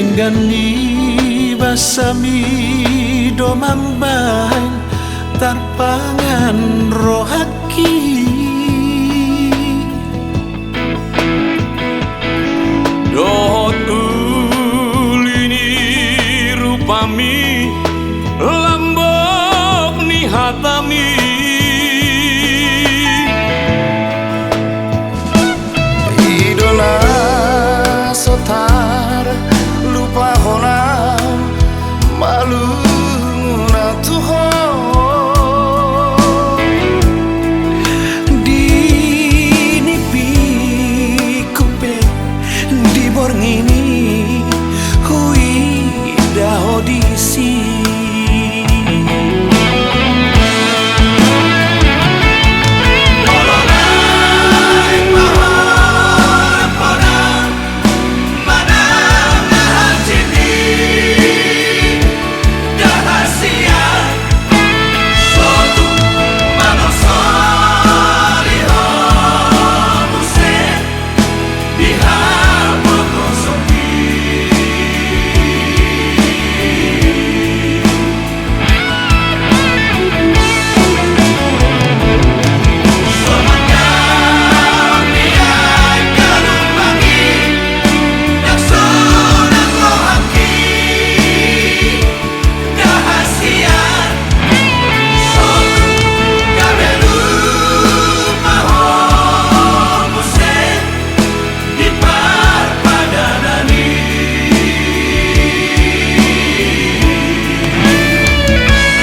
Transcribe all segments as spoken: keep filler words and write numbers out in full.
Denggan ni basami do mambahen tarpangan rohangki. Dohot uli ni rupami, lambok ni hatami. I do na so tarlupahon au malum na tu ho. Di nipingku pe di borngin i huida ho disi.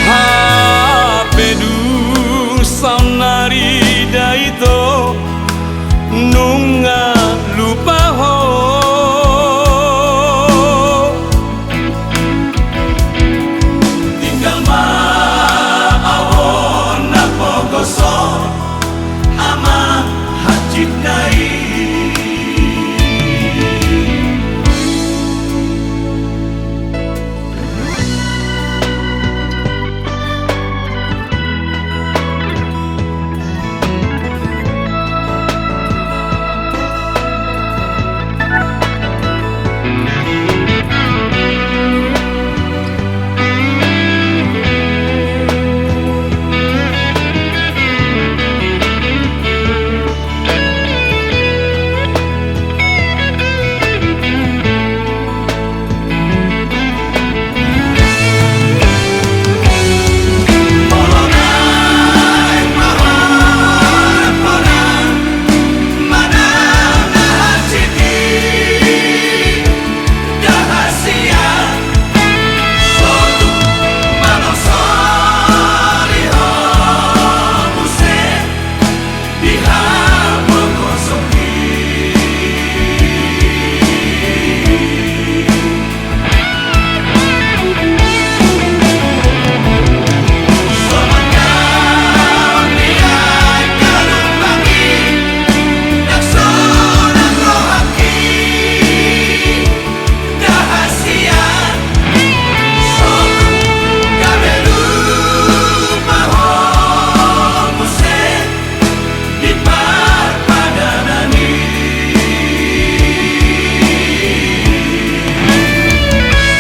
Hape dung saonnari da ito nunga lupa ho. Tinggal ma au on na pogoson, amang hansit nai.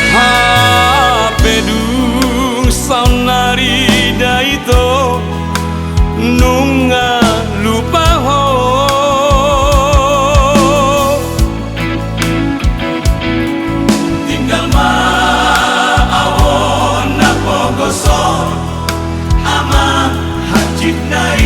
Hape dung saonnari da ito nunga lupa ho. Tinggal ma au on na pogoson, amang hansit nai.